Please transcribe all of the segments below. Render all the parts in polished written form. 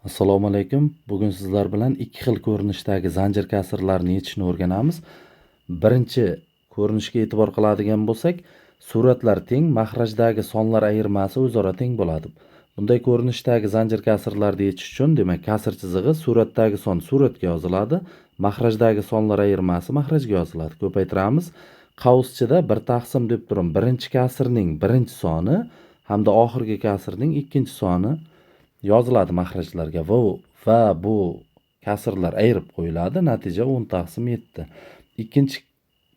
Assalomu alaykum. Bugun sizlar bilan ikki xil ko'rinishdagi zanjir kasrlarni yechishni o'rganamiz. Birinchi ko'rinishga e'tibor qiladigan bo'lsak, suratlar teng, mahrajdagi sonlar ayirmasi o'zaro teng bo'ladi. Bunday ko'rinishdagi zanjir kasrlarni yechish uchun, demak, kasr chizig'i suratdagi son suratga yoziladi, mahrajdagi sonlar ayirmasi mahrajga yoziladi. Ko'paytiramiz. Qavschida 1 taqsim deb turib, birinchi kasrning birinchi soni hamda oxirgi kasrning ikkinchi soni yoziladi mahrajlarga va bu kasrlar ayirib qo'yiladi. Natija 10 taqsim 7. Ikkinchi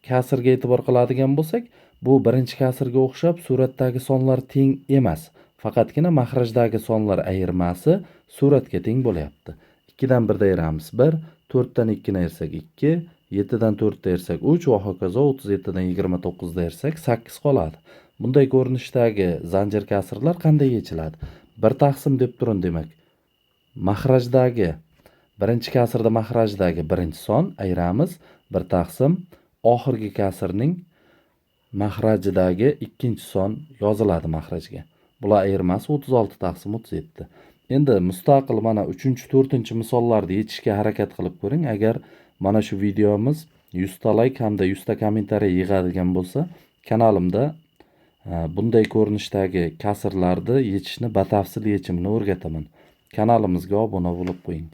kasrga e'tibor qiladigan bo'lsak, bu birinchi kasrga o'xshab suratdagi sonlar teng emas. Faqatgina mahrajdagi sonlar ayirmasi suratga teng bo'lyapti. 2 dan 1 ayiramiz 1, 4 dan 2 ni ayirsak 2, 7 dan 4 ni ayirsak 3 va hokazo 37 dan 29 ni ayirsak 8 qoladi. Bunday ko'rinishdagi zanjir kasrlar qanday yechiladi? 1 taqsim deb turin, demak, mahrajdagi birinchi kasrda mahrajdagi birinchi son ayiramiz 1 taqsim oxirgi kasrning mahrajidagi ikkinchi son yoziladi mahrajga. Bular ayirmasi 36 taqsim 37. Endi mustaqil mana 3-4 misollarni yechishga harakat qilib ko'ring. Agar mana shu videomiz 100 ta like hamda 100 ta kommentariy yig'adigan bo'lsa, kanalimda bunday ko'rinishdagi kasrlarni yechishni batafsil yechimini o'rgataman. Kanalimizga obuna bo'lib qo'ying.